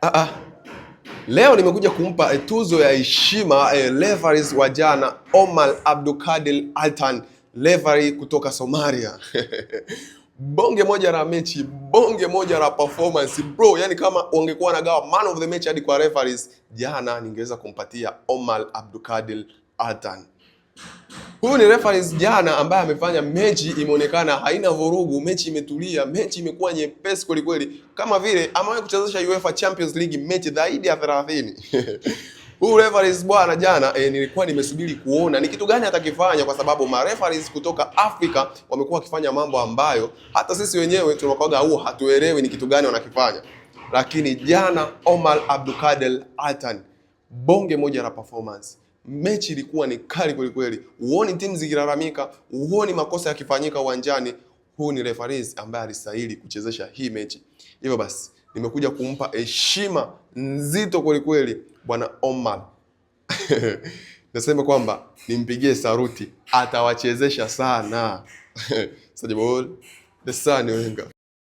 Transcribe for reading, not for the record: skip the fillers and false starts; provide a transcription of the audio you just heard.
Ah, ah. Leo nimekuja kumpa tuzo ya heshima referees wa jana Omar Abdulkadir Altan, referee kutoka Somalia. Bonge moja la mechi, bonge moja la performance bro. Yani kama wangekuwa nagawa man of the match hadi kwa referees jana, ningeweza kumpatia Omar Abdulkadir Altan. Huyu ni referees jana ambaye amefanya mechi imeonekana haina vurugu, mechi imetulia, mechi imekuwa nyepesi kweli kweli, kama vile amewahi kuchezesha UEFA Champions League mechi zaidi ya 30. Huyu referees bwana jana nilikuwa nimesubiri kuona ni kitu gani atakifanya, kwa sababu ma referees kutoka Afrika wamekuwa wakifanya mambo ambayo hata sisi wenyewe tunakuwaga huo hatuelewi ni kitu gani wanakifanya, lakini jana Omar Abdulkader Altan, bonge moja la performance. Mechi ilikuwa ni kali kweli kweli, huoni timu zikilalamika, huoni makosa yakifanyika uwanjani. Huu ni referees ambaye alistahili kuchezesha hii mechi. Hivyo basi nimekuja kumpa heshima nzito kweli kweli bwana Omar. Nasema kwamba nimpigie saruti, atawachezesha sana. Sajibol the Sun Wenga.